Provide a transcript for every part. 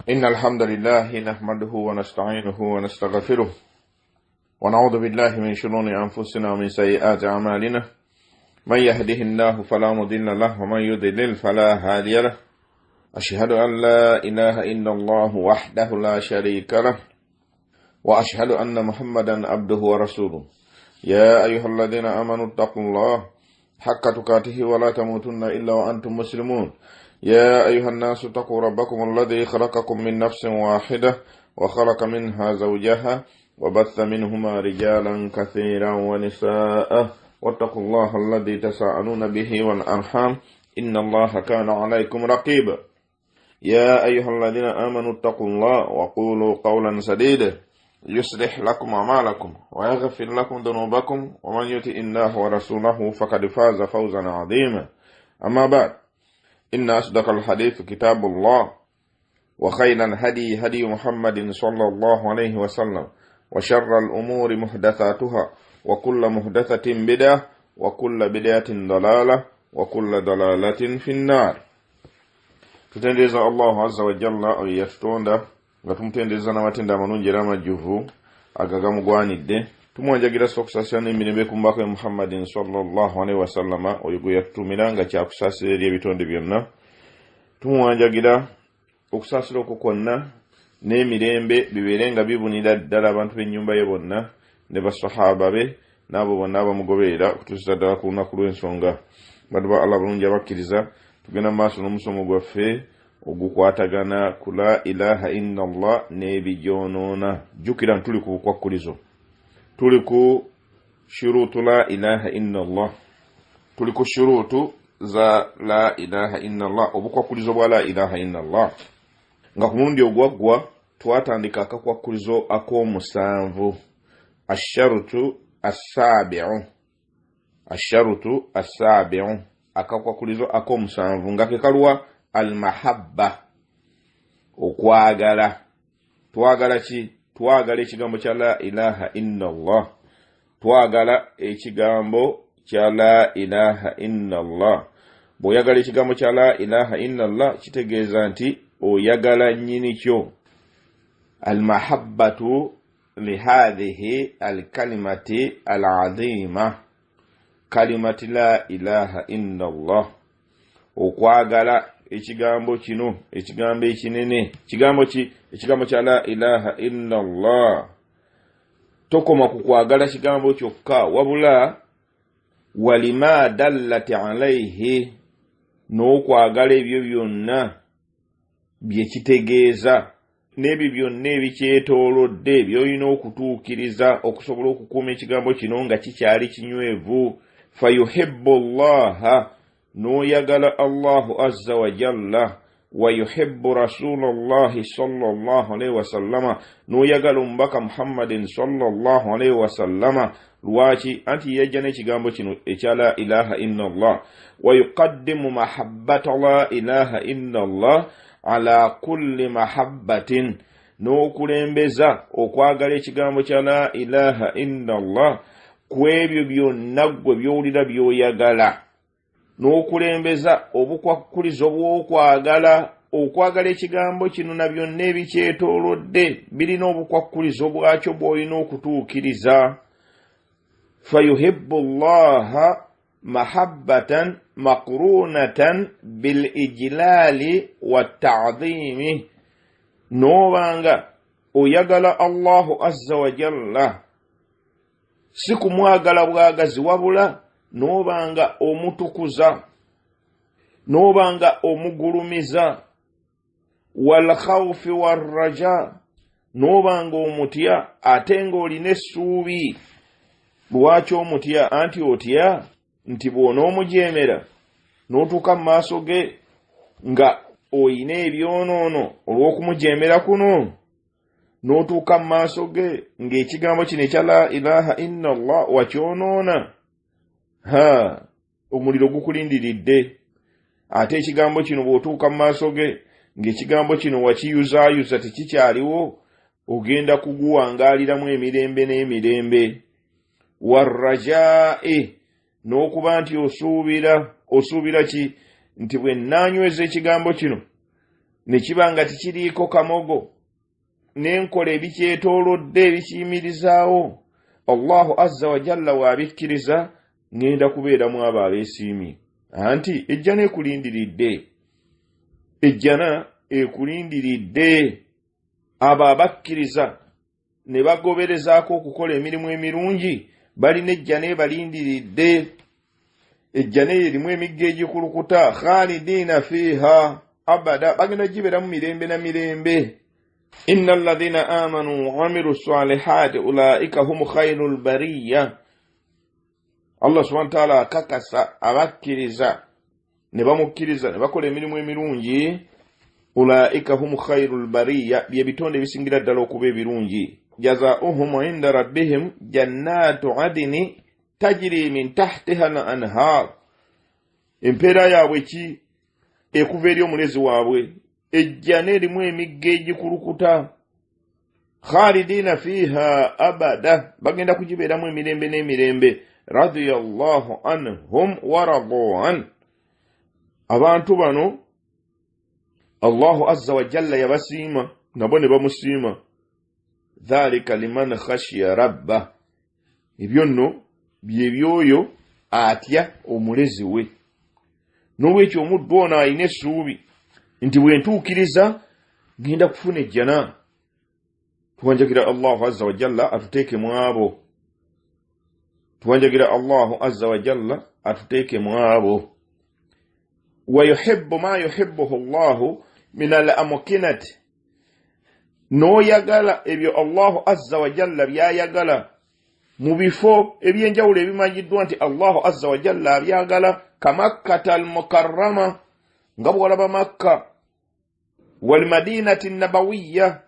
إن الحمد لله نحمده ونستعينه ونستغفره ونعوذ بالله من شرور أنفسنا ومن سيئات أعمالنا، من يهده الله فلا مضل له ومن يضلل فلا هادي له. أشهد أن لا إله إلا الله وحده لا شريك له، وأشهد أن محمدا عبده ورسوله. يا أيها الذين آمنوا اتقوا الله حق تقاته ولا تموتن إلا وأنتم مسلمون. يا أيها الناس اتقوا ربكم الذي خلقكم من نفس واحدة وخلق منها زوجها وبث منهما رجالا كثيرا ونساء، واتقوا الله الذي تساءلون به والأرحام إن الله كان عليكم رقيبا. يا أيها الذين آمنوا اتقوا الله وقولوا قولا سديدا يصلح لكم أعمالكم ويغفر لكم ذنوبكم، ومن يطع الله ورسوله فقد فاز فوزا عظيما. أما بعد، إن أصدق الحديث كتاب الله، وخير الهدي هدي محمد صلى الله عليه وسلم، وشر الأمور محدثاتها، وكل محدثة بدعة، وكل بدعة ضلالة، وكل ضلالة في النار. Tutendereza Allahu azza wa jalla oyo yatutonda, nga tumutendereza n'amatendo amalungi era amajjuvu agagamugwanidde. Tumwanjagira okusaasira n'emirembe ku mubaka we Muhammadin sallallahu alaihi wasallama, oyo gwe yatutumira nga kyakusaasira eri ebitonde byonna. Tumuwanjagira okusaasira okwo kwonna n'emirembe bibeere nga bibunira ddala abantu b'ennyumba ye bonna ne basahaba be n'abo bonna abamugoberera okutuusiza ddala ku lunaku lw'ensonga. Bantu ba Allah bulungi abakkiriza, tugenda mu maaso n'omusomo gwaffe ogukwatagana ku la ilaha illallah n'ebigyonoona. Jjukira nti tuli ku bukwakkulizo, tuli ku shuruutu la ilaha illallah, tuli ku shuruutu za la ilaha illallah, obukwakkulizo bwa la ilaha illallah. Nga ku mulundi ogwaggwa twatandika akakwakkulizo ak'omusanvu, asharutu assaabiu, asharutu assaabiu, akakwakkulizo ak'omusanvu nga ke kaluwa almahabba, okwagala. Twagala ki? Twagala ekigambo kya la ilaha illallah, twagala ekigambo kya la ilaha illallah. Bw'oyagala ekigambo kya la ilaha illallah kitegeeza nti oyagala nnyini kyo. Almahabbatu lihadhihi alkalimati alazima, kalimati la ilaha illallah, okwagala ekigambo kino, ekigambo ekinene. Kigambo ki? Ekigambo kya la ilaha illallah. Tokoma ku kwagala kigambo kyokka, wabula walima dallat alaihi, n'okwagala ebyo byonna bye kitegeeza n'ebyo byonna ebikyetoolodde by'olina okutuukiriza okusobola okukuuma ekigambo kino nga kikyali kinywevu. Fayuhibbu llaha, n'oyagala Allahu azza wa jalla, wa yuhibbu rasulallahi sallallahu alaihi wasallama, n'oyagala omubaka Muhammadin sallallahu alaihi wasallama. Lwaki? Anti yajja n'ekigambo kino ekya la ilaha illallah. Wa yuqaddimu mahabbata la ilaha illallah ala kulli mahabbatin, n'okulembeza okwagala ekigambo kya la ilaha illallah ku ebyo byonna ggwe by'owulira by'oyagala, n'okulembeza obukwakkulizo bw'okwagala. Okwagala ekigambo kino na byonna ebikyetoolodde birina obukwakkulizo bwakyo bw'olina okutuukiriza. Fayuhibbu llaha mahabbatan maqrunatan bil ijlaali watta'dhiimi, n'obanga oyagala Allahu azza wa jalla si kumwagala bwagazi, wabula n'obanga omutukuza, n'obanga omugulumiza. Wal khawfi warraja, n'obanga omutya ate ng'olina essuubi. Lwaki omutya? Anti otya nti bw'onoomujeemera n'otuuka mu maaso ge nga oyina ebyonoono olw'okumujeemera kuno, n'otuuka mu maaso ge ng'ekigambo kino ekya la ilaha illallah wakyonoona, ha, omuliro gukulindiridde. Ate ekigambo kino bw'otuuka mu maaso ge ng'ekigambo kino wakiyuzaayuza tekikyaliwo, ogenda kuguwangaaliramu emirembe n'emirembe. Warrajaa'i, n'okuba nti osuubira, osuubira ki? Nti bwe nnaanyweza ekigambo kino Ne kiba nga tikiriiko kamogo, n'enkola ebikyetoolodde ebikiyimirizaawo, Allahu azza wa jalla waabikkiriza, ŋŋenda kubeeramu abo abeesiimye. Anti ejjana ekulindiridde, ejjana ekulindiridde abo abakkiriza ne bagoberezaako okukola emirimu emirungi, balina ejjana ebalindiridde. Ejjana eyo erimu emigga egikulukuta, khalidiina fiiha abada, bagenda gibeeramu mirembe na mirembe. Inna alladhina amanu wa amilu salihati ulaika humu khairul bariya. Allah subhanahu wa ta'ala akakasa abakkiriza ne bamukkiriza ne bakola emirimu emirungi, ulaika humu khairul bariya, bye bitonde ebisingira ddala okuba ebirungi. Jazauhum inda rabbihim jannatu adini tajiri min tahtiha al anhar. Empeera yaabwe ki ekuva eri omulezi waabwe? Ejjana erimu emigga egikulukuta, khalidiina fiiha abada, bagenda kugibeeramu emirembe n'emirembe. Radiyallahu anhum wa radu an. Abantu bano Allahu azza wa jalla yabasiima nabo ne bamusiima. Dhalika liman khashiya rabba, ebyo nno bye byoyo atya omulezi we. N'olwekyo omuddu ono alina essuubi nti bwe ntuukiriza ngenda kufuna ejjana. Tuwanjagira Allahu azza wa jalla atuteeke mu abo, tuwanjagira Allahu azza wa jalla atuteeke mu abo. Wa yuhibbu ma yuhibbuhu Allahu min al amkinati, n'oyagala ebyo Allahu azza wa jalla by'ayagala mu bifo ebyenjawulo ebimanyiddwa nti Allahu azza wa jalla abyagala, kamakkata al mukarrama, nga bw'olaba Makka, wal madinati nabawiya,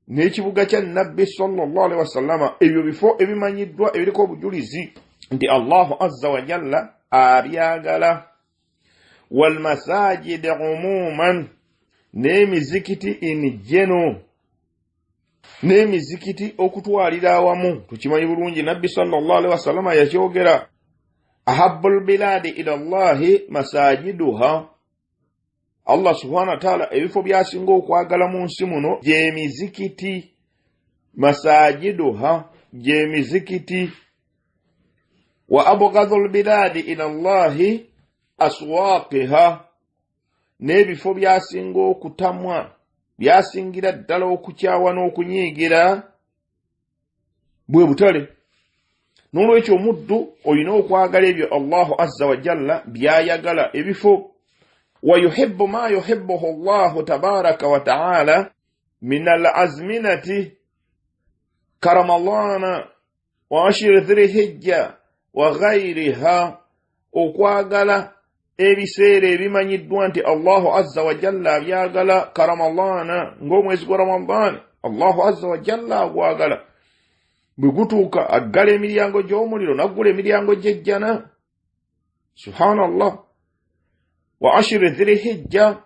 n'ekibuga kya Nabbi sallallahu alaihi wasallama. Ebyo bifo ebimanyiddwa ebiriko obujulizi nti Allahu azza wa jalla abyagala. Wal masajid umuman, n'emizikiti in general, n'emizikiti okutwalira awamu. Tukimanyi bulungi Nabbi sallallahu alaihi wasallama yakyogera, ahabbul biladi ila Allahi masajiduha. Allah subhanahu wa ta'ala ebifo by'asinga okwagala mu nsi muno gy'emizikiti, masajiduha gy'emizikiti. Wa abghadul biladi ila Allahi aswaqiha, n'ebifo by'asinga okutamwa, by'asingira ddala okukyawa n'okunyiigira bwe butale. N'olwekyo omuddu olina okwagala ebyo Allahu azza wa jalla by'ayagala ebifo. Wa yuhibbu ma yuhibbuhu Allahu tabaraka wa ta'ala min al azminati karamadana wa ashiri dhilhijja wa ghayriha, okwagala ebiseera ebimanyiddwa nti Allahu azza wa jalla abyagala, karamadana ng'omwezi gwa Ramadani Allahu azza wa jalla agwagala, bwe gutuuka aggala emiryango gy'omuliro n'aggula emiryango gy'ejjana. Subhanallah. Wa ashiri dhilhijja,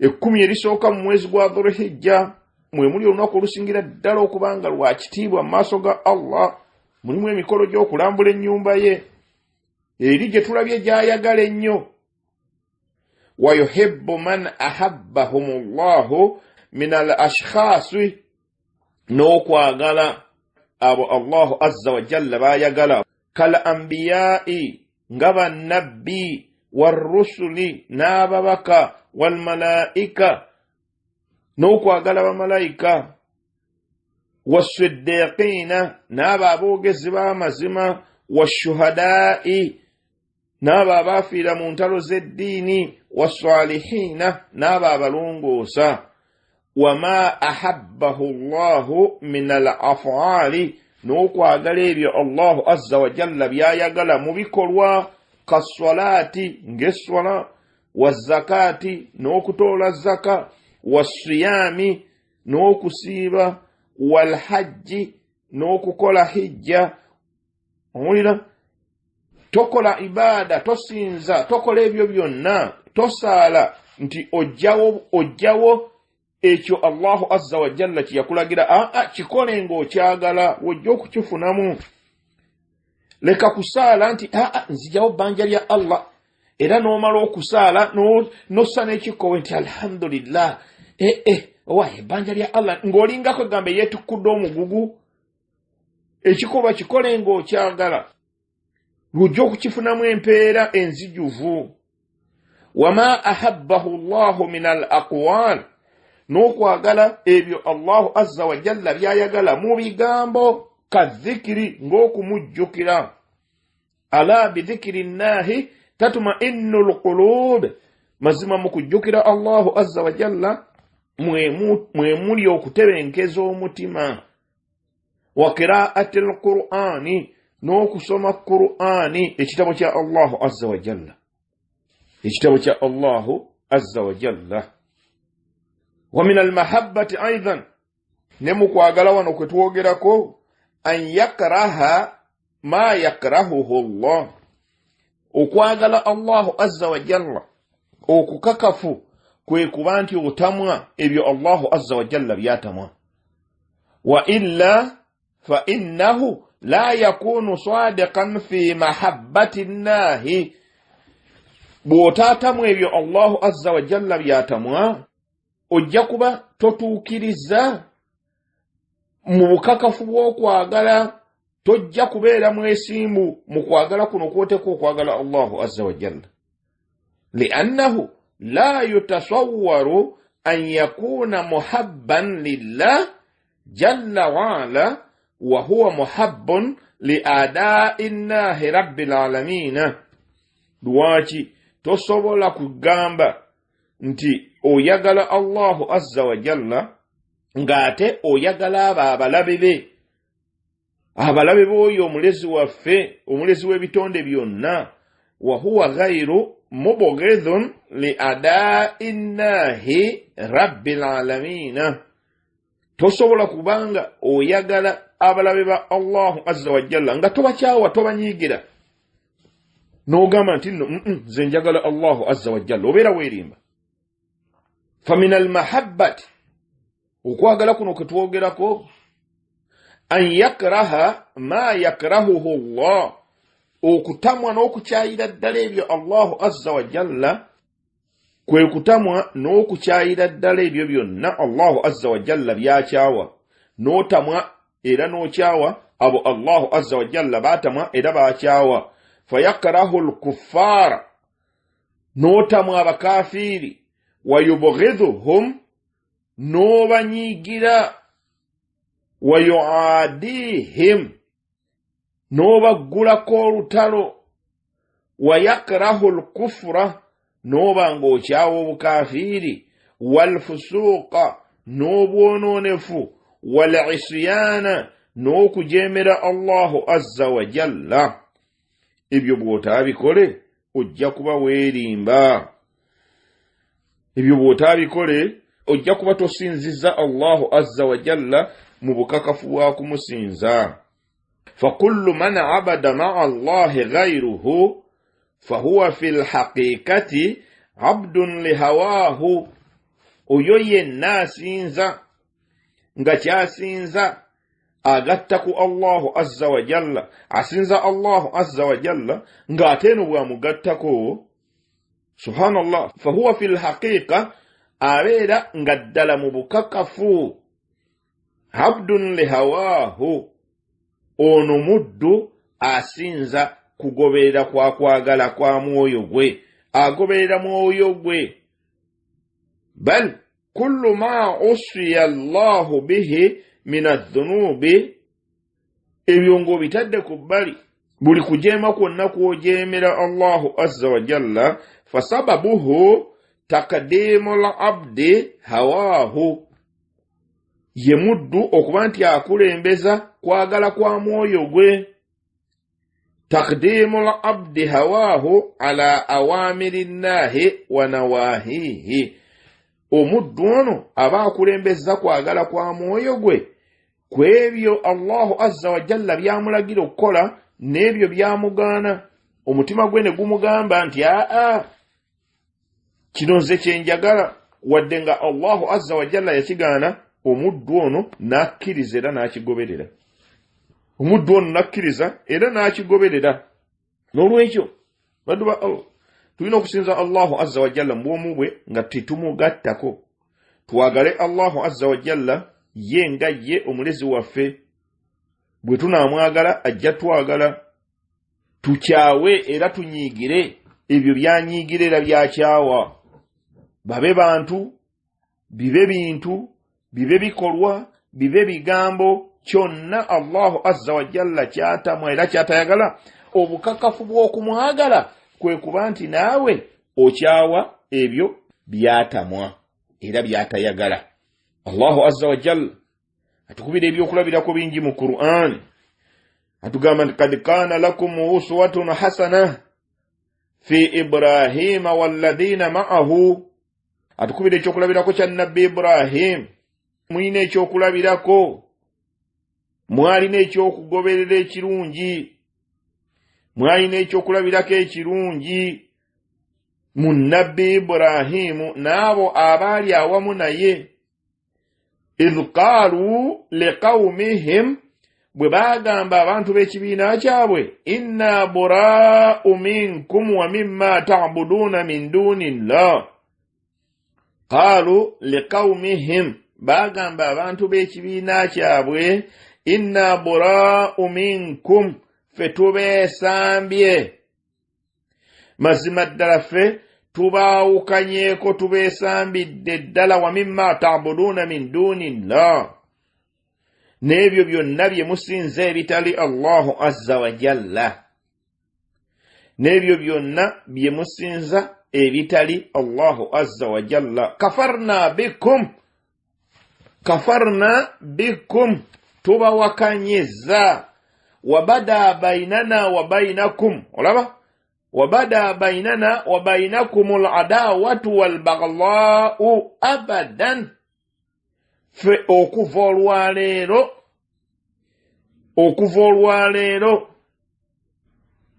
10 erisooka mu mwezi gwa Dhulhijja, mwe muli olunaku olusingira ddala okubanga lwa kitiibwa mu maaso ga Allah, mulimu emikolo gy'okulambula ennyumba ye eri gye tulabye gy'ayagala ennyo. Wa yuhibbu man ahabbahumullahu min al ashkhasi, n'okwagala abo Allahu azza wa jalla baayagala, kal ambiyai, nga bannabbi, warusuli, n'ababaka, walmalaika, n'okwagala bamalayika, wassiddiqiina, n'abo aboogezi b'amazima, washuhadaai, n'abo abaafiira mu ntalo z'eddiini, wasalihiina, n'abo abalongoosa. Wama ahabbahu Allahu min al afaali, n'okwagala ebyo Allahu azza wa jalla by'ayagala mu bikolwa, kaswalaati, ng'esswala, wazakaati, n'okutoola zaka, wasiyami, n'okusiiba, walhajji, n'okukola hijja. Owulira? Tokola ibaada, tosinza, tokola ebyo byonna, tosaala nti ojjawo ekyo Allahu azza wa jalla kye yakulagira. Aa, kikole ng'okyagala, wojja okukifunamu. Leka kusaala nti aa, nzijawo bbanja lya Allah, Era n'omala okusaala n'ossa n'ekikkowe nti alhamdulillah, owa ebbanja lya Allah, ng'olingako egamba eyeetukkudde omugugu. Ekikolwa kikole ng'okyagala, lw'ojja okukifunamu empeera enzijuvu. Wama ahabbahu llahu min al aqwal, n'okwagala ebyo Allahu azza wa jalla by'ayagala mu bigambo, kadhikiri, ng'okumujjukira. Ala bidhikiri llahi tatmainnu lqulub, mazima mu kujjukira Allahu azza wa jalla mwe muli okutebenkeza omutima. Wa qiraati lqur'ani, n'okusoma Qur'ani, ekitabo kya Allahu azza wa jalla, ekitabo kya Allahu azza wa jalla. Wa min almahabbati aidan, ne mu kwagala wano kwe twogerako, an yakraha ma yakrahuhu llah, okwagala Allahu azza wa jalla okukakafu kwe kuba nti otamwa ebyo Allahu azza wa jalla byatamwa. Wa illa fa innahu la yakunu sadiqan fi mahabbati llahi, bw'otaatamwa ebyo Allahu azza wa jalla byatamwa, ojja kuba totuukiriza mu bukakafu bw'okwagala, tojja kubeera mwesimbu mu kwagala kuno kwoteeka okwagala Allahu azza wa jalla. Liannahu la yutasawwaru an yakuna muhabban lillah jalla waala wa huwa muhabbun li adai llahi rabbil alamina. Lwaki tosobola kugamba nti oyagala Allahu azza wa jalla ng'ate oyagala abo abalabe be, abalabe b'oyo omulezi waffe, omulezi w'ebitonde byonna? Wa huwa ghairu mubghidhun li adai llahi rabbil alamina, tosobola kubanga oyagala abalabe ba Allahu azza wa jalla nga tobakyawa, tobanyiigira, n'ogamba nti nno nze njagala Allahu azza wa jalla, obeera weerimba. Fa min almahabbati, okwagala kuno kwe twogerako, an yakraha ma yakrahuhu llah, okutamwa n'okukyayira ddala ebyo Allahu azza wa jalla, kwe kutamwa n'okukyayira ddala ebyo byonna Allahu azza wa jalla byakyawa, n'otamwa era n'okyawa abo Allahu azza wa jalla baatamwa era bakyawa. Fayakrahu lkuffaara, n'otamwa abakafiiri, wayubghidhuhum, n'obanyiigira, wayuadihim, n'obaggulako olutalo, wayakrahu lkufura, n'oba ng'okyawa obukafiiri, walfusuuqa, n'obwonoonefu, wal-isyaana, n'okujeemera Allahu azza wa jalla. Ebyo bw'otaabikole ojja kuba weerimba, ebyo bw'otaabikole ojja kuba tosinziza Allahu azza wa jalla mu bukakafu bwa kumusinza. Fakullu man abada maa Allahi ghayruhu fahuwa fi lhaqiqati abdun lihawaahu, oyo yenna asinza nga kyasinza agatta ku Allahu azza wa jalla, asinza Allahu azza wa jalla ng'ate eno bw'amugattako, subhanallah, fahuwa fi lhaqiqa, abeera nga ddala mu bukakafu abdun lihawaahu, ono muddu asinza kugoberera kwa kwagala kwa mwoyo gwe, agoberera mwoyo gwe. Bal kullu ma usiya Allahu bihi min adhunubi, ebyo ng'obitadde ku bbali, buli kujeema kwonna kw'ojeemera Allahu azza wa jalla, fasababuhu takdimu labdi hawaahu, ye muddu okuba nti akulembeza kwagala kwa mwoyo gwe. Takdimu labdi hawaahu ala awamiri llahi wa nawahihi, omuddu ono aba akulembeza kwagala kwa mwoyo gwe ku ebyo Allahu azza wa jalla byamulagira okukola n'ebyo byamugaana. Omutima gwe ne gumugamba nti aa, kino nze kyenjagala, wadde nga Allahu azza wa jalla yakigaana, omuddu ono n'akkiriza era n'akigoberera, omuddu ono n'akkiriza era n'akigoberera. N'olwekyo baddu ba Allah, Tulina okusinza Allahu azza wajalla mu bwomu bwe nga tetumugattako. Twagale Allahu azza wajalla ye nga ye omulezi waffe. Bwe tunaamwagala ajja twagala. Tukyawe era tunyiigire ebyo byanyiigira era byakyawa. Babe bantu, bibe bintu, bibe bikolwa, bibe bigambo, kyonna Allahu azza wajalla kyatamwa era kyatayagala. Obukakafu bw'okumwagala kwe kuba nti naawe okyawa ebyo byatamwa era byatayagala. Allahu azza wajalla atukubira ebyokulabirako bingi mu Qur'an. Atugamba nti kad kana lakum uswatun hasana fi Ibrahima walladhina ma'ahu. Atukubira ekyokulabirako kya Nabbi Ibrahim. Mulina ekyokulabirako, mwalina ekyokugoberera ekirungi, mwalina ekyokulabirako ekirungi mu Nabbi Ibrahimu n'abo abaali awamu naye. Idh qaalu liqawmihim, bwe baagamba abantu b'ekibiina kyabwe, inna buraa'u minkum wa mimma ta'buduuna min duuni llah. Qaalu liqawmihim, baagamba abantu b'ekibiina kyabwe, inna buraa'u minkum, ffe tubeesambye, mazima ddala ffe tubaawukanyeeko, tubeesambidde ddala, wa mimma ta'buduuna min duuni llah, n'ebyo byonna bye musinza ebitali Allahu azza wa jalla, n'ebyo byonna bye musinza ebitali Allahu azza wa jalla. Kafarna bikum, kafarna bikum, tubawakanyizza. Wabada bainana wa bainakum, olaba, wabada bainana wa bainakum al-adawatu wal-baghdha'u abadan. Ffe okuva olwaleero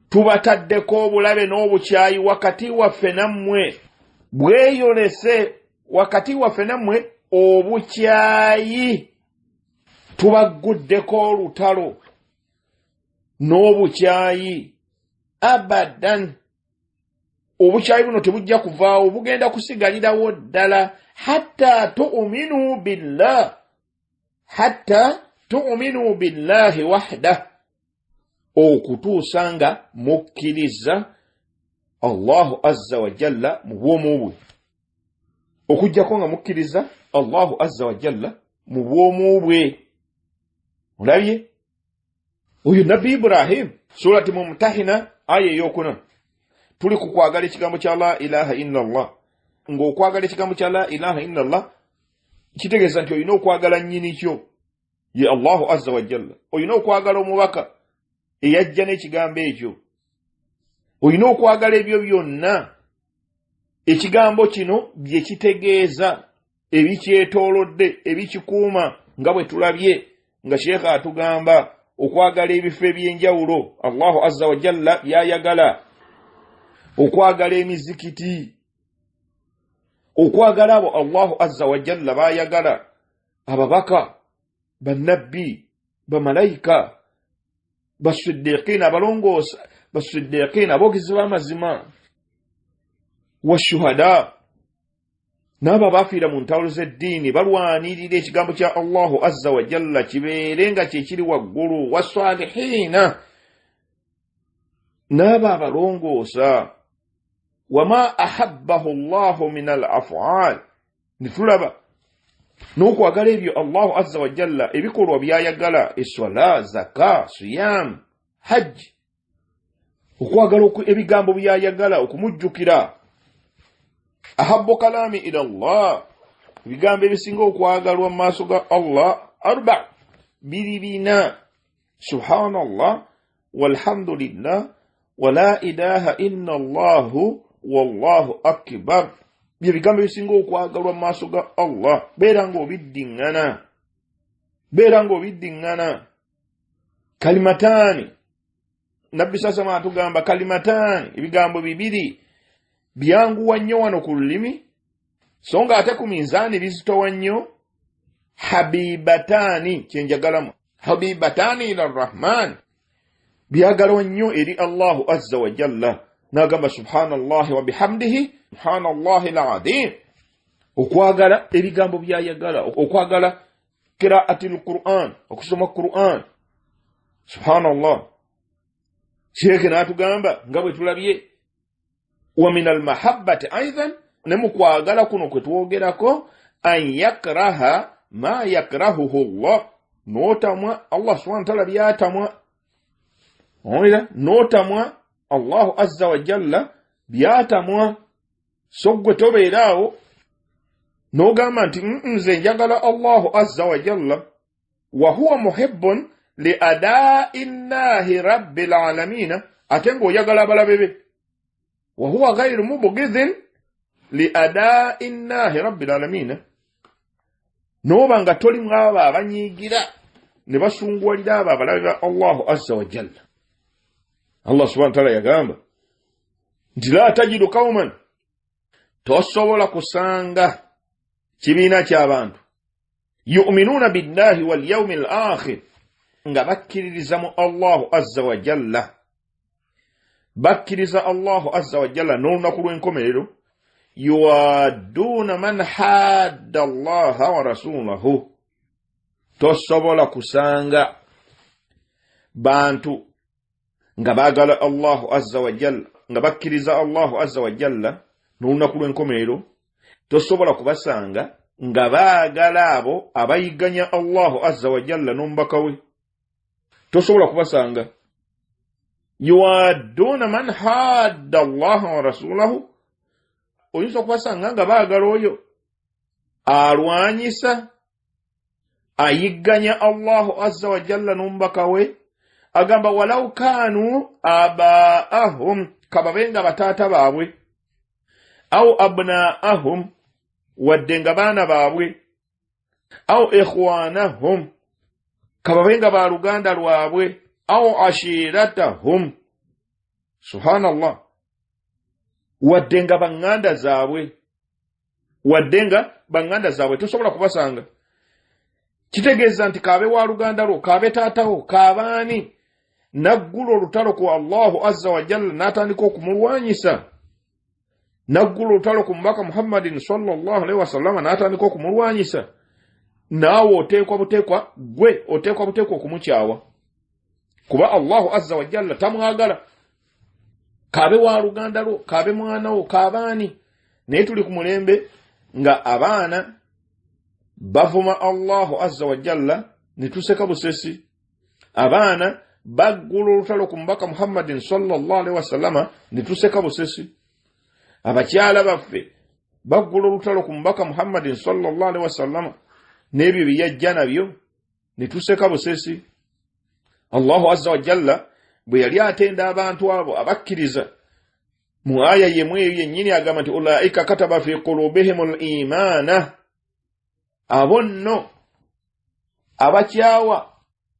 tubataddeko obulabe n'obukyayi wakati waffe nammwe, bweyolese wakati waffe nammwe obukyayi, tubagguddeko olutalo n'obukyayi abadan. Obukyayi buno tebujja kuvaawo, bugenda kusigalirawo ddala hatta tu'minu billah, hatta tu'minu billahi wahdah, okutuusa nga mukkiriza Allahu azza wa jalla mu bwomu bwe. Okuggyako nga mukkiriza Allahu azza wa jalla mu bwomu bwe. Olabye oyo Nabbi Ibrahim, surati Mumtahina aya eyokuna. Tuli ku kwagala ekigambo kya la ilaha illa Allah. Ng'okwagala ekigambo kya la ilaha illa Allah kitegeeza nti olina okwagala nnyini kyo, ye Allahu azza wa jalla. Olina okwagala omubaka eyajja n'ekigambo ekyo. Olina okwagala ebyo byonna ekigambo kino bye kitegeeza, ebikyetoolodde, ebikikuuma, nga bwe tulabye nga Sheikh atugamba okwagala ebifo eby'enjawulo Allahu azza wa jalla by'ayagala, okwagala emizikiti, okwagala abo Allahu azza wa jalla b'ayagala, ababaka, bannabbi, bamalayika, basiddiqiina, abalongoosa, basiddiqiina, aboogezi b'amazima, washuhada, n'abo abaafiira mu ntalo z'eddiini balwanirira ekigambo kya Allahu azza wa jalla kibeere nga kye kiri waggulu, wasalihiina, n'abo abalongoosa, wama ahabbahu Allahu min al af'al. Ne tulaba n'okwagala ebyo Allahu azza wa jalla ebikolwa by'ayagala, eswala, zaka, siyam, hajj, okwagala ebigambo by'ayagala, okumujjukira. Ahabbu kalami ila Allah, ebigambo ebisinga okwagalwa mu maaso ga Allah arba, biri bina: subhanallah walhamdulillah wala ilaha illa Allahu wallahu akbar. Bye bigambo ebisinga okwagalwa mu maaso ga Allah. Beera ng'obiddiŋŋana, beera ng'obiddiŋŋana. Kalimataani, Nabbi sasama atugamba kalimataani, ebigambo bibiri byanguwa nnyo wano ku lulimi, so nga ate ku minzaani bizitowa nnyo. Habibataani, kyenjagalamu, habibataani ila Rahman, byagalwa nnyo eri Allahu azza wa jalla. N'agamba subhanallahi wa bihamdihi subhanallahi al-azim. Okwagala ebigambo byayagala, okwagala qira'ati al-Qur'an, okusoma Qur'an. Subhanallah. Sheikh n'atugamba nga bwe tulabye wa min al-mahabbati aidan, ne mu kwagala kuno kwe twogerako, an yakraha ma yakrahuhu Allah, n'otamwa Allah subhanahu wa ta'ala byatamwa. Owulira? N'otamwa Allahu azza wa jalla byatamwa. So ggwe tobeeraawo n'ogamba nti nze njagala Allahu azza wa jalla, wa huwa muhibbun li adaa'i llahi rabbil alamina, ate ng'oyagala abalabe be. Wa huwa ghayru mubghidhin li adaa'i llahi rabbil alamina, n'oba nga toli mw'abo abanyiigira ne basunguwalira abo abalabe ba Allahu azza wa jalla. Allah subhanahu wa ta'ala yagamba nti la tajidu qauman, tosobola kusanga kibiina ky'abantu yu'minuuna billahi wal yawmil akhir, nga bakkiririza mu Allahu azza wa jalla, bakkiriza Allahu azza wa jalla n'olunaku lw'enkomerero, yuwadduuna man hadda Allaha wa rasulahu, tosobola kusanga bantu nga baagala Allahu azza wa jalla, nga bakkiriza Allahu azza wa jalla n'olunaku lw'enkomerero, tosobola kubasanga nga baagala abo abayigganya Allahu azza wa jalla n'omubaka we. Tosobola kubasanga. Yuwadduuna man hadda Allaha wa rasulahu, oyinza okubasanga nga baagala oyo alwanyisa ayigganya Allahu azza wa jalla n'omubaka we. Agamba walau kaanu abaahum, kababe nga bataata baabwe, au abnaahum, wadde nga baana baabwe, au ikhwanahum, kababe nga baluganda lwabwe, au ashiratahum. Subhanallah, wadde nga baŋŋanda zaabwe, wadde nga baŋŋanda zaabwe, tosobola kubasanga. Kitegeeza nti kaabe wa luganda lwo, kaabe taatawo, kaabaani, naggula olutalo ku Allahu azza wa jalla n'atandika okumulwanyisa, naggula olutalo ku mubaka Muhammadin sallallahu alaihi wasallama n'atandika okumulwanyisa, naawe oteekwa buteekwa, gwe oteekwa buteekwa okumukyawa, kuba Allahu azza wa jalla tamwagala. Kaabe wa luganda lwo, kaabe mwana wo, kaabaani. Naye tuli ku mulembe nga abaana bavuma Allahu azza wa jalla ne tuseka busesi. Abaana baggula olutalo ku mubaka Muhammadin sallallahu alaihi wasallama ne tuseka busesi. Abakyala baffe baggula olutalo ku mubaka Muhammadin sallallahu alaihi wasallama n'ebyo bye yajja nabyo ne tuseka busesi. Allahu azza wa jalla bwe yali atenda abantu abo abakkiriza mu aya yemu eyo yennyini agamba nti ulaika kataba fi qulubihim al-imaana, abo nno abakyawa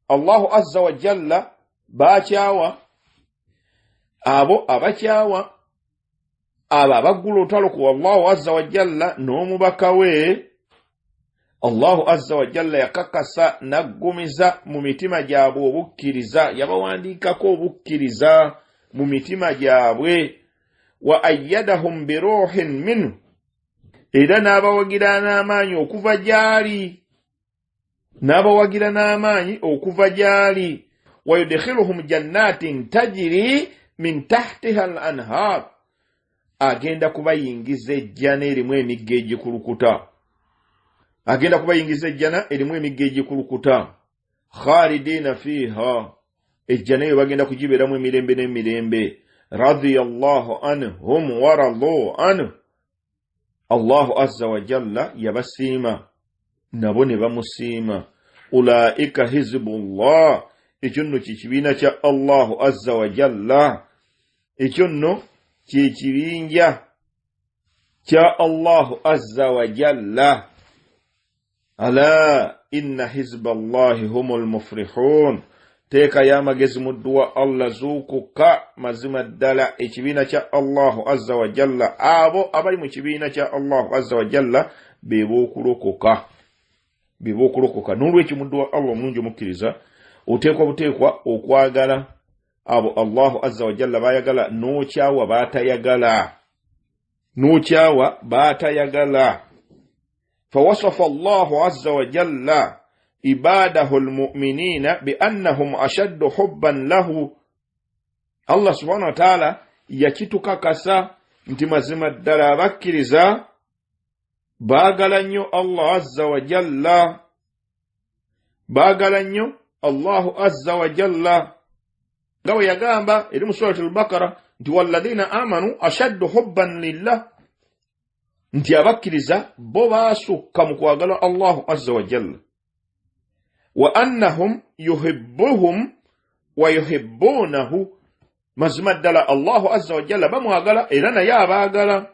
Allahu azza wa jalla bakyawa, abo abakyawa abo abaggula olutalo ku Allahu azza wa jalla n'omubaka we. Allahu azza wa jalla yakakasa n'aggumiza mu mitima gyabwe obukkiriza, yabawandiikako obukkiriza mu mitima gyabwe. Wa ayyadahum biruhin minhu, era n'abawagira n'amaanyi okuva gy'ali, n'abawagira n'amaanyi okuva gy'ali. Wa yudkhiluhum jannatin tajri min tahtiha al-anhar, agenda kubayingiza ejjana erimu emigga egikulukuta, agenda kubayingiza ejjana erimu emigga egikulukuta. Khalidina fiha, ejjana eyo bagenda kugibeeramu emirembe n'emirembe. Radiyallahu anhum wa radu anhu, Allahu azza wa jalla yabasiima nabo ne bamusiima. Ulaika hizbullah, ekyo nno kye kibiina kya Allahu azza wa jalla, ekyo nno kye kibinja kya Allahu azza wa jalla. Ala inna hizballahi humul muflihun, teekayo amagezi mu dduwa Allah, zuukuka mazima ddala ekibiina kya Allahu azza wa jalla, abo abali mu kibiina kya Allahu azza wa jalla be b'okulokoka, be b'okulokoka. N'olwekyo muddu wa Allah omulungi omukkiriza, oteekwa buteekwa okwagala Abo Allahu azza wajalla bayagala, n'okyawa baatayagala, n'okyawa baatayagala. Fawasafa Allahu azza wajalla ibadahu almu'minina biannahum ashaddu hubban lahu. Allah subhanahu wa ta'ala yakitukakasa nti mazima ddala abakkiriza baagala nnyo Allah azza wa jalla, baagala nnyo Allahu azza wa jalla, nga bwe yagamba eri mu Surati al-Bakara nti walladhina amanu ashaddu hubban lillah, nti abakkiriza bo baasukka mu kwagala Allahu azza wa jalla. Wa annahum yuhibbuhum wa yuhibbunahu, mazima ddala Allahu azza wa jalla bamwagala era naye abaagala.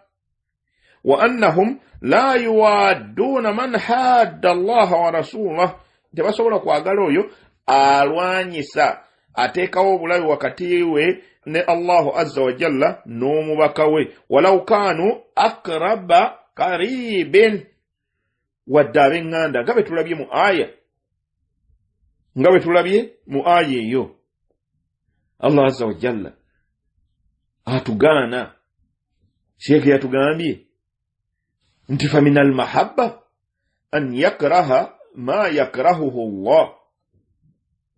Wa annahum la yuwadduuna man hadda Allaha wa rasulah, tebasobola kwagala oyo alwanyisa, ateekawo obulabe wakati we ne Allahu azza wa jalla n'omubaka we, walau kaanu akraba karibin, wadde ab'eŋŋanda, nga bwe tulabye mu aya, nga bwe tulabye mu aya eyo. Allah azza wa jalla atugaana, sheekhe yatugambye nti fa min almahabba an yakraha ma yakrahuhu Allah,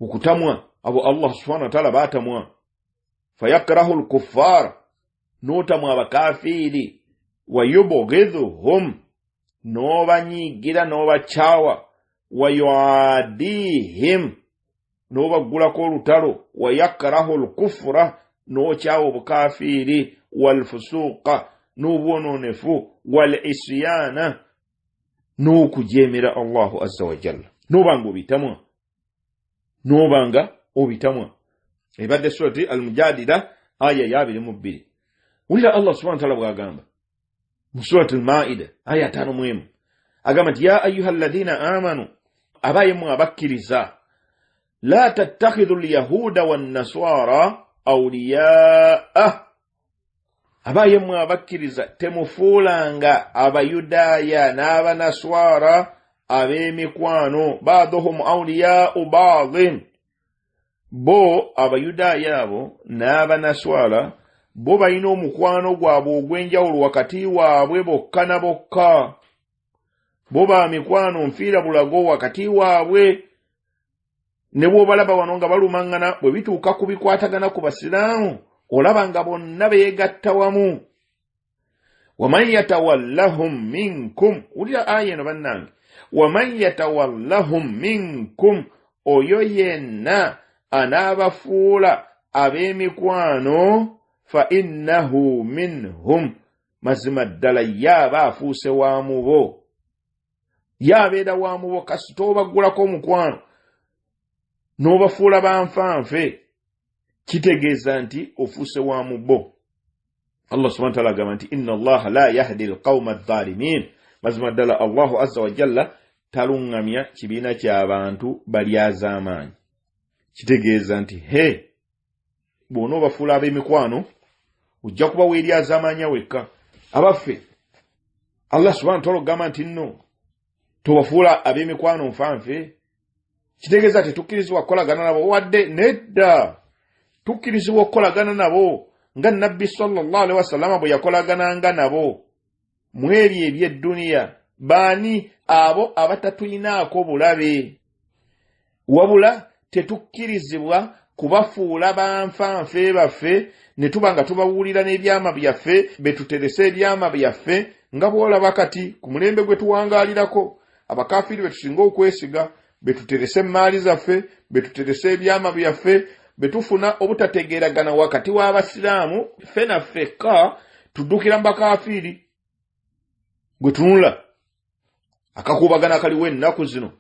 okutamwa abo Allah subhanahu wa ta'ala baatamwa. Fayakrahu alkuffar, n'otamwa abakafiiri, wa yubghidhuhum, n'obanyiigira n'obakyawa, wa yuadihim, n'obaggulako olutalo, wa yakrahu alkufra, n'okyawa obukafiiri, walfusuuqa, n'obwononefu, wal isyana, n'okujeemera Allahu azza wa jalla, n'obanga obitamwa, n'obanga obitamwa. Ebadde Surati Al-Mujadila aya ya 22. Wulira Allah subhanahu wa ta'ala bw'agamba mu Surati Al-Maida aya 51, agamba nti ya ayuha alladhina amanu, abayemu abakkiriza, la tattakhidhu alyahuda wannaswara awliyaa, abayemu abakkiriza temufuulanga abayudaaya n'abanaswara ab'emikwano, ba'duhum awliyaa'u ba'din, bo abayudaaya abo n'abanaswara bo balina omukwano gwabwe ogw'enjawulo wakati waabwe bokka na bokka, bo ba mikwano nfiira bulago wakati waabwe. Ne bw'obalaba wano nga balumaŋŋana, bwe bituuka ku bikwatagana ku basiraamu olaba nga bonna beegatta wamu. Waman yatawallahum minkum, wulira aya eno bannange, waman yatawallahum minkum, oyo yenna anaabafuula ab'emikwano, fa innahu minhum, mazima ddala ye aba afuuse wa mubo, ye abeera wa mubo. Kasita obaggulako omukwano n'obafuula banfanfe, kitegeeza nti ofuuse wa mubo. Allah subhanahu wa ta'ala agamba nti inna Allaha la yahdi alqawma adh-dhalimin, mazima ddala Allahu azza wa jalla taluŋŋamya kibiina ky'abantu balyazaamaanyi. Kitegeeza nti he, bw'onoobafuula ab'emikwano ojja kuba weeryazaamaanya wekka. Abaffe, Allah subhanahu wa ta'ala ogamba nti nno tobafuula ab'emikwano nfanfe, kitegeeza tetukkirizibwa kukolagana nabo, wadde nedda, tukkirizibwa okukolagana nabo nga Nabbi sallallahu alaihi wasallama bwe yakolagananga nabo mu ebyo eby'edduniya. Baani abo abatatulinaako bulabe? Wabula tetukkirizibwa kubafuula banfanfe baffe ne tuba nga tubawulira n'ebyama byaffe, betuterese ebyama byaffe, nga bw'olaba kati ku mulembe gwe tuwangaalirako abakafiiri be tusinga okwesiga, betuterese emmaali zaffe, betuterese ebyama byaffe, betufuna obutategeeragana wakati w'abasiraamu ffe naffekka tuddukira mu bakafiiri. Gwe tunula akakuubagana akaliwo ennaku zino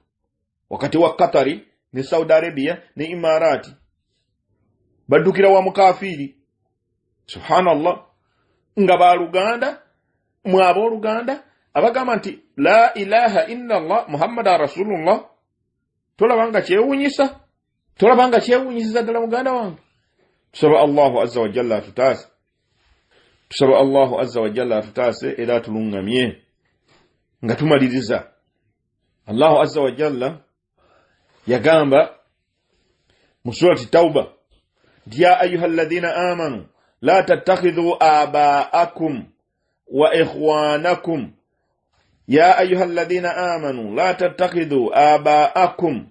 wakati wa Katari ne Saudi Arabia ne Imarati, baddukira wa mukafiiri. Subhanallah, nga baluganda mwe abooluganda abagamba nti la ilaha illa Allah Muhammadan rasulullah, tolaba nga kyewuunyisa, tolaba nga kyewuunyisiza ddala muganda wange. Tusaba Allahu azza wa jalla atutaase, tusaba Allahu azza wa jalla atutaase era atuluŋŋamye. Nga tumaliriza, Allahu azza wa jalla yagamba mu Surati Tauba Ya ayuha alladhina amanu la tattakhidhu aba'akum wa ikhwanakum. Ya ayuha alladhina amanu la tattakhidhu aba'akum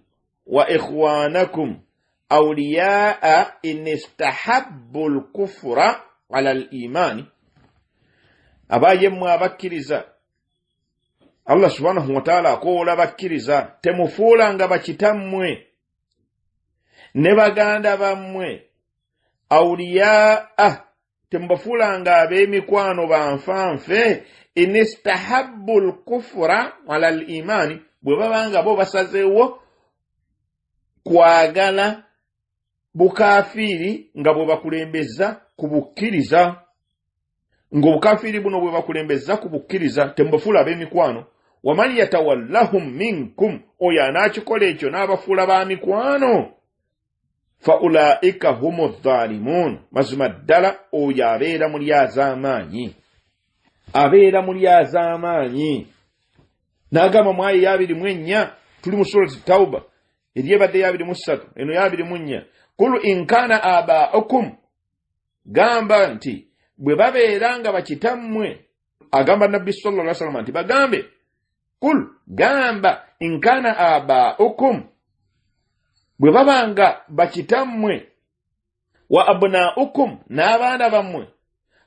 wa ikhwanakum awliya'a in istahabbu al-kufra ala al-imani. Abaye mmwe abakkiriza, Allah subhanahu wa ta'ala akoola bakkiriza, temufuulanga bakitammwe ne baganda bammwe awliyaa, temubafuulanga ab'emikwano banfanfe, in istahabbu al-kufra ala al-imani, bwe babanga bo basazeewo kwagala bukafiiri nga bwe bakulembeza ku bukkiriza, ng'obukafiiri buno bwe bakulembeza ku bukkiriza, temubafuula ab'emikwano. Waman yatawallahum minkum, oyo anaakikola ekyo n'abafuula ba mikwano, fa ulaika humu dhalimun, mazima ddala oyo abeera mulyazaamaanyi, abeera mulyazaamaanyi. N'agamba mu aya 24, tuli mu surati Tauba, eri ebadde 23, eno 24, kul in kana aba'ukum, gamba nti bwe babeera nga bakitammwe, agamba Nabbi sallallahu alaihi wasallam nti bagambe, kul, gamba, in kana aba'ukum, bwe babanga bakitammwe, wa abna'ukum, n'abaana bammwe,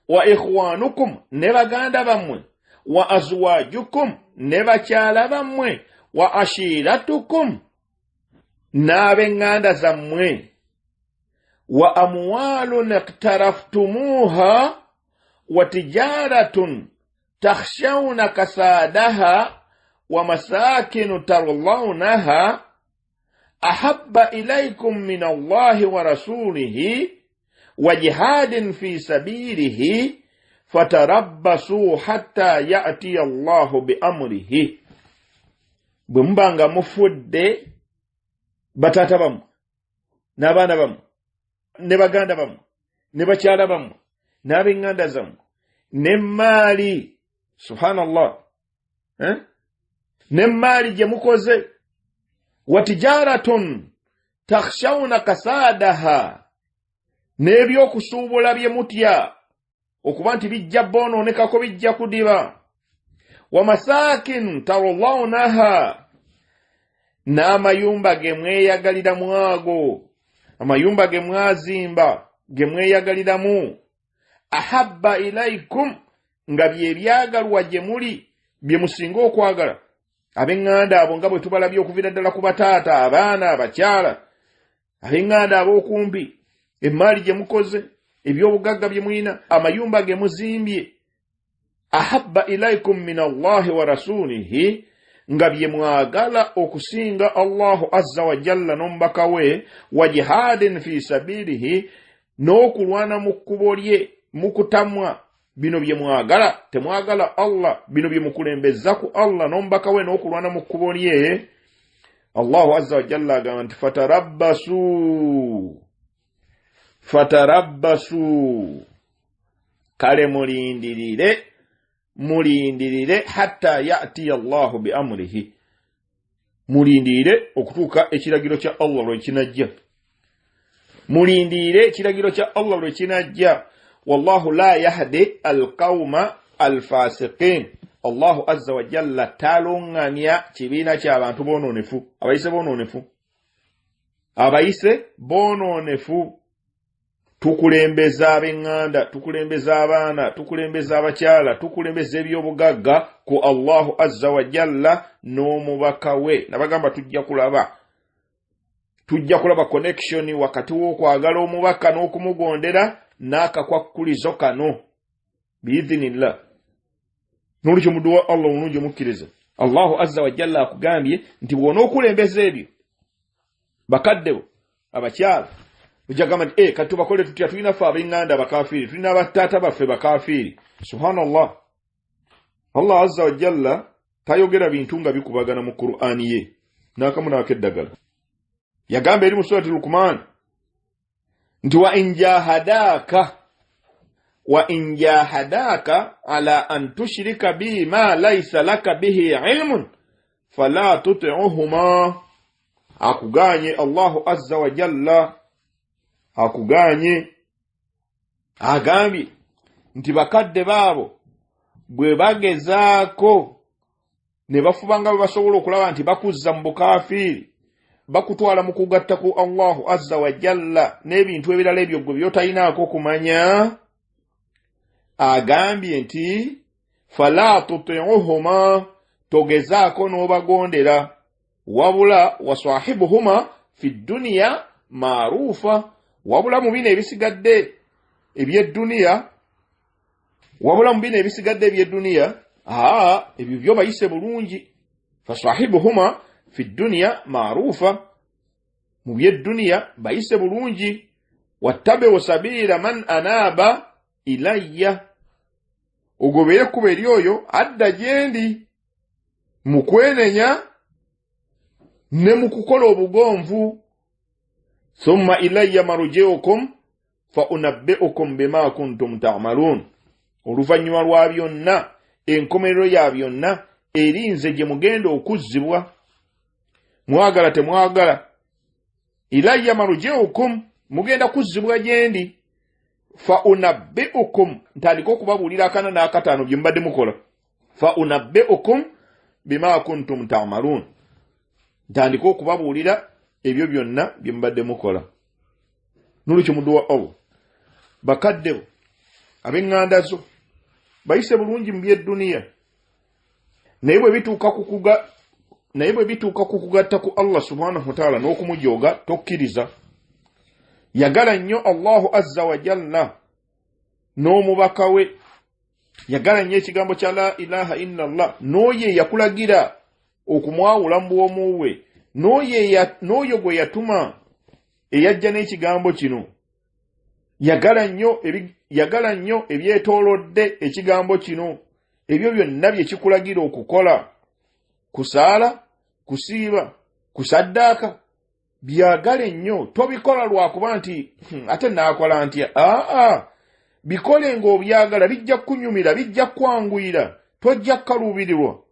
wa ikhwanukum, ne baganda bammwe, wa azwajukum, ne bakyala bammwe, wa ashiratukum, n'ab'eŋŋanda zammwe, wa amwalun iqtaraftumuha wa tijaratun takhshawna kasadaha wa masakinu tarlawnaha ahabba ilaykum min Allahi wa rasulihi wa jihadin fi sabilihi fatarabbasu hatta ya'tiya Allahu bi amrihi. Bwe mubanga mufudde bataata bammwe n'abaana bammwe ne baganda bammwe ne bakyala bammwe n'ab'eŋŋanda zammwe n'emmaali, subhanallah, n'emmaali gye mukoze, wa tijaratun takhshawna kasadaha, n'ebyokusuubula bye mutya okuba nti bijja bonoonekako, bijja kudiba, wa masakin tarlawnaha, n'amayumba ge mweyagaliramu ago, amayumba ge mwazimba ge mweyagaliramu, ahabba ilaikum, nga bye byagalwa gye muli, bye musinga okwagala. Ab'eŋŋanda abo nga bwe tubalabye okuviira ddala ku bataata, abaana, abakyala, ab'eŋŋanda ab'okumpi, emmaali gye mukoze, ebyobugagga bye mulina, amayumba ge muzimbye, ahabba ilaikum min Allahi wa rasulihi, nga bye mwagala okusinga Allahu azza wa jalla n'omubaka we, wa jihadin fi sabilihi, n'okulwana mu kkubo lye mukutamwa. Bino bye mwagala, temwagala Allah, bino bye mukulembeza ku Allah n'omubaka we n'okulwana mu kkubo lye. Allahu azza wa jalla agamba nti fatarabbasu, fatarabbasu, kale mulindirire, mulindirire, hatta ya'tiya Allahu bi amrihi, mulindirire okutuuka ekiragiro kya Allah lwe kinajja, mulindirire ekiragiro kya Allah lwe kinajja. Wallahu la yahdi alqawma alfasiqin, Allahu azza wa jalla taluŋŋamya kibiina ky'abantu boonoonefu, abayise boonoonefu, abayise boonoonefu. Tukulembeza ab'eŋŋanda, tukulembeza abaana, tukulembeza abakyala, tukulembeza ebyobugagga ku Allahu azza wa jalla n'omubaka we. Nabagamba tujja kulaba, tujja kulaba connection wakati w'okwagala omubaka n'okumugondera n'akakwakkulizo kano biidhinillah. N'olwekyo muddu wa Allah omulungi omukkiriza, Allahu azza wa jalla akugambye nti bw'onookulembeza ebyo, bakadde bo, abakyala, ojja kugamba nti kati tubakole tutya, tulina ffe ab'eŋŋanda bakafiiri, tulina bataata baffe bakafiiri. Subhanallah, Allah azza wa jalla tayogera bintu nga bikubagana mu Qur'ani ye n'akamu n'akeddagala. Yagamba eri mu surati Luqman nti wa in jahadaka, wa in jahadaka ala an tushrika bi ma laysa laka bihi ilmun fala tuti'uhuma. Akuganye Allahu azza wa jalla Akugaanye. Agambye nti bakadde baabo bwe bagezaako ne bafuba nga bwe basobola okulaba nti bakuzza mu bukafiiri, bakutwala mu kugatta ku Allahu azza wa jalla n'ebintu ebirala ebyo gwe by'otalinaako kumanya. Agambye nti fala tutiuhuma, togezaako n'obagondera, wabula wasahibuhuma fi dduniya maaruufa, wabula mu bino ebisigadde eby'edduniya, wabula mu bino ebisigadde eby'edduniya, ebyo byo bayise bulungi. Fasahibuhuma fi dduniya maaruufa, mu by'edduniya bayise bulungi. Wattabiu sabiila man anaaba ilayya, ogobere ekkubo eri oyo adda gye ndi mu kwenenya ne mu kukola obugonvu. Thumma ilayya marjiukum fa unabbiukum bima kuntum ta'malun, oluvannyuma lwa byonna, enkomerero ya byonna eri nze gye mugenda okuzzibwa. Mwagala temwagala, ilayya marjiukum, mugenda kuzzibwa gye ndi. Fa unabbiukum, ntandika okubabuulira akana n'akataano bye mubadde mukola. Fa unabbiukum bima kuntum ta'malun, ntandika okubabuulira ebyo byonna bye mubadde mukola. Nolwekyo muddu wa Allah, bakadde bo ab'eŋŋanda zo bayise bulungi mu by'edduniya, naye bwe bituuka ku kugatta ku Allah subhanahu wa ta'ala n'okumujooga, tokkiriza. Yagala nnyo Allahu azza wa jalla n'omubaka we, yagala nnyo ekigambo kya la ilaha illa Allah, n'oyo eyakulagira okumwawula mu bwomu bwe, n'oyo gwe yatuma eyajja n'ekigambo kino. Yagala nnyo ebyetoolodde ekigambo kino, ebyo byonna bye kikulagira okukola, kusaala, kusiiba, kusaddaaka, byagale nnyo. Tobikola lwakuba nti ate naakola ntya. Aa, bikole ng'obyagala, bijja kukunyumira, bijja kukwanguyira, tojja kukaluubirirwa.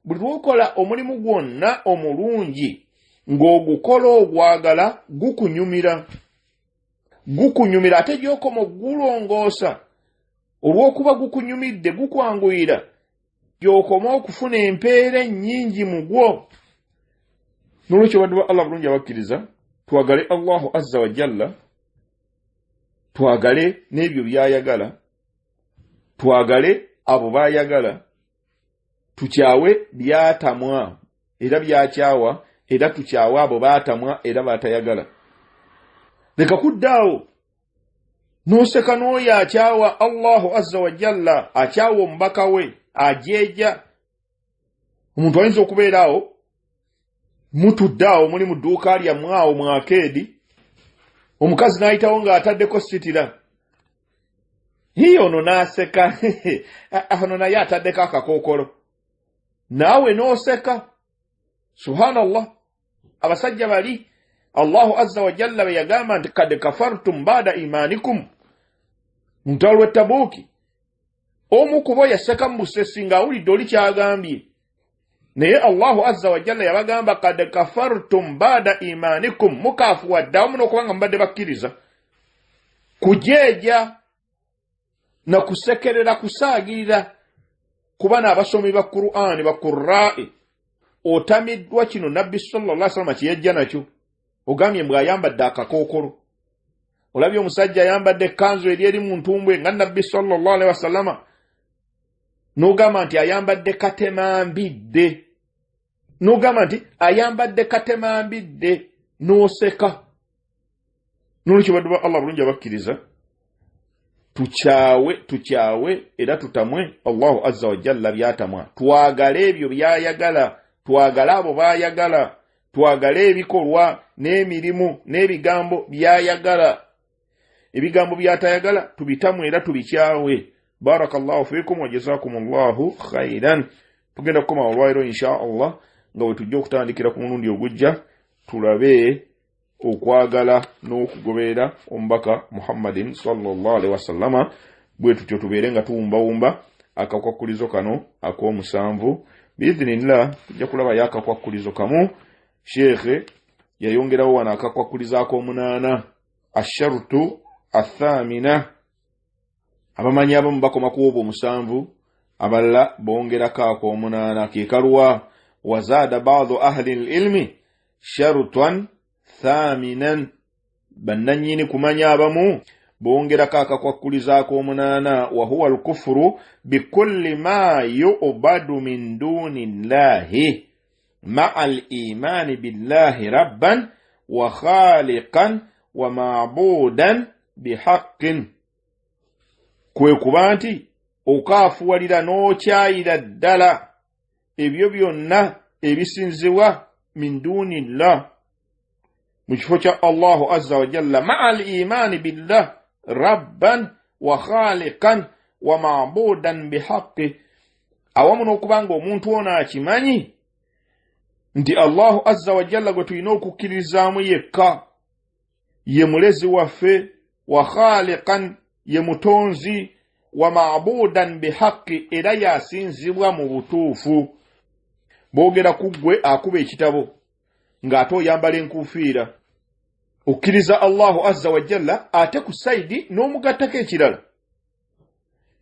Buli lw'okola omulimu gwonna omulungi ng'ogukola ogwagala, gukunyumira, gukunyumira. Ate gy'okoma okugulongoosa olw'okuba gukunyumidde, gukwanguyira, gy'okoma okufuna empeera ennyingi mu gwo. Nolwekyo baddu ba Allah bulungi abakkiriza, twagale Allahu azza wa jalla, twagale n'ebyo by'ayagala, twagale abo b'ayagala, tukyawe byatamwa era byakyawa, era tukyawe abo baatamwa era baatayagala. Leka kuddaawo n'oseka n'oyo akyawa Allahu azza wa jalla, akyawa omubaka we, ajeeja. Omuntu ayinza okubeera awo, mutudde awo muli mu dduuka lyammwe awo mu akeedi, omukazi n'ayitawo ng'ataddeko sitira, hiye ono n'aseka, ono naye ataddeko akakookolo, naawe n'oseka. Subhanallah. Abasajja bali Allahu azza wa jalla bwe yagamba nti kad kafartum bada imanikum mu lutalo lw'e Tabuuki, omu ku bo yaseka mu busesi ng'awulidde oli ky'agambye, naye Allahu azza wa jalla yabagamba kad kafartum bada imanikum, mukaafuwadde awamu n'okuba nga mubadde bakkiriza. Kujeeja na kusekerera, kusaagirira kuba n'abasomi ba Qur'ani, ba Qurra'i, otamiddwa kino Nabbi sallallahu alaihi wasallam kye yajja nakyo. Ogambye mbw ayambadde akakookolo, olabye omusajja ayambadde ekkanzu eri eri mu ntumbwe nga Nabbi sallallahu alaihi wasallama, n'ogamba nti ayambadde katemambidde, n'ogamba nti ayambadde katemambidde, n'oseka. Nolwekyo baddu ba Allah bulungi abakkiriza, tukyawe, tukyawe era tutamwe Allahu azza wa jalla byatamwa, twagale ebyo byayagala, twagale abo baayagala, twagale ebikolwa n'emirimu n'ebigambo byayagala, ebigambo byatayagala tubitamwe era tubikyawe. Barakallahu fikum wa jazakumullahu khairan. Tugenda kukoma olwaleero insha Allah, nga bwe tujja okutandikira ku mulundi ogujja tulabe okwagala n'okugoberera omubaka Muhammadin sallallahu alaihi wasallama, bwe tutyo tubeere nga tuwumbawumba akakwakkulizo kano ak'omusanvu biidhinillah. Tujja kulabayo akakwakkulizo kamu. Sheekhe yayongerawo wano akakwakkulizo ak'omunaana. Asharutu athamina, abamanyi abamu bakoma ku obwo 7, abalala bongerako ak'omunaana. Kekaluwa wazaada ba'du ahli ilmi sharutan thaminan, bannannyini kumanya abamu bongerako akakwakkulizo ak'omunaana. Wa huwa alkufuru bikulli ma yu'badu min duni llahi ma'a al-imani billahi rabban wa khaliqan wa ma'budan bihaqqin, kwe kuba nti okaafuwalira n'okyayira ddala ebyo byonna ebisinzibwa min duni llah, mu kifo kya Allahu azza wa jalla, ma'a al-imani billah rabban wa khaliqan wa ma'budan bihaqqi, awamu n'okuba nga omuntu ono akimanyi nti Allahu azza wa jalla gwe tulina okukkirizaamu yekka, ye mulezi waffe, wa khaliqan ye mutonzi, wa ma'budan bihaqqi era yasinzibwa mu butuufu. Boogera ku ggwe akuba ekitabo ng'ate oyambala enkuufiira, okkiriza Allahu azza wa jalla ate ku sayidi n'omugattako ekirala.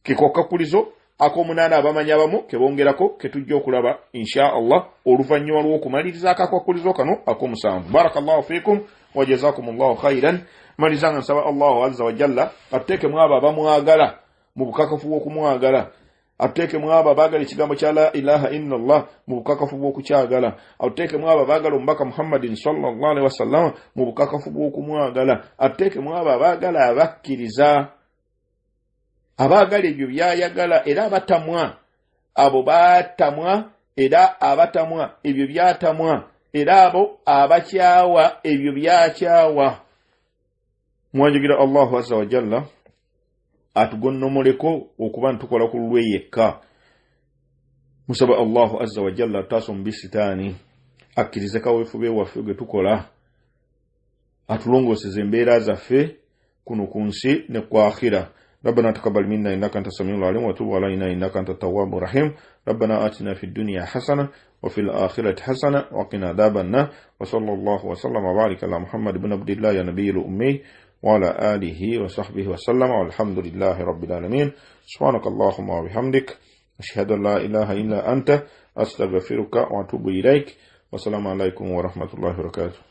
Kekokkakulizo ak'omunaana abamanyi abamu ke bongerako, ke tujja okulaba insha Allah oluvannyuma lw'okumaliriza akakwakulizo kano ak'omusanvu. Barakallahu fiikum wa jazakumullahu khairan. Maliriza nga nsaba Allahu azza wa jalla atuteekemu abo abamwagala mu bukakafu bw'okumwagala, atuteekemu abo abaagala ekigambo kya la ilaha illa Allah mu bukakafu bw'okukyagala, atuteekemu abo abaagala omubaka Muhammadin sallallahu alaihi wasallam mu bukakafu bw'okumwagala, atuteekemu abo abaagala abakkiriza, abaagala ebyo byayagala era abatamwa abo batamwa era abatamwa ebyo byatamwa era abo abakyawa ebyo byakyawa. Mwanjugira Allahu azza wa jalla atugonnomoleko okuba ntukola ku lulwe yekka. Musaba Allahu azza wa jalla atutaase omubi sitaani, akkirize kaweefube waffe gwe tukola, atulongooseze embeera zaffe kuno ku nsi ne ku akhira. ربنا تقبل منا إنك أنت السميع العليم وتب علينا إنك أنت التواب الرحيم. ربنا آتنا في الدنيا حسنة وفي الآخرة حسنة وقنا عذاب النار. وصلى الله وسلم وبارك على محمد بن عبد الله يا نبي الأمي وعلى آله وصحبه وسلم، والحمد لله رب العالمين. سبحانك اللهم وبحمدك، أشهد أن لا إله إلا أنت، أستغفرك وأتوب إليك. والسلام عليكم ورحمة الله وبركاته.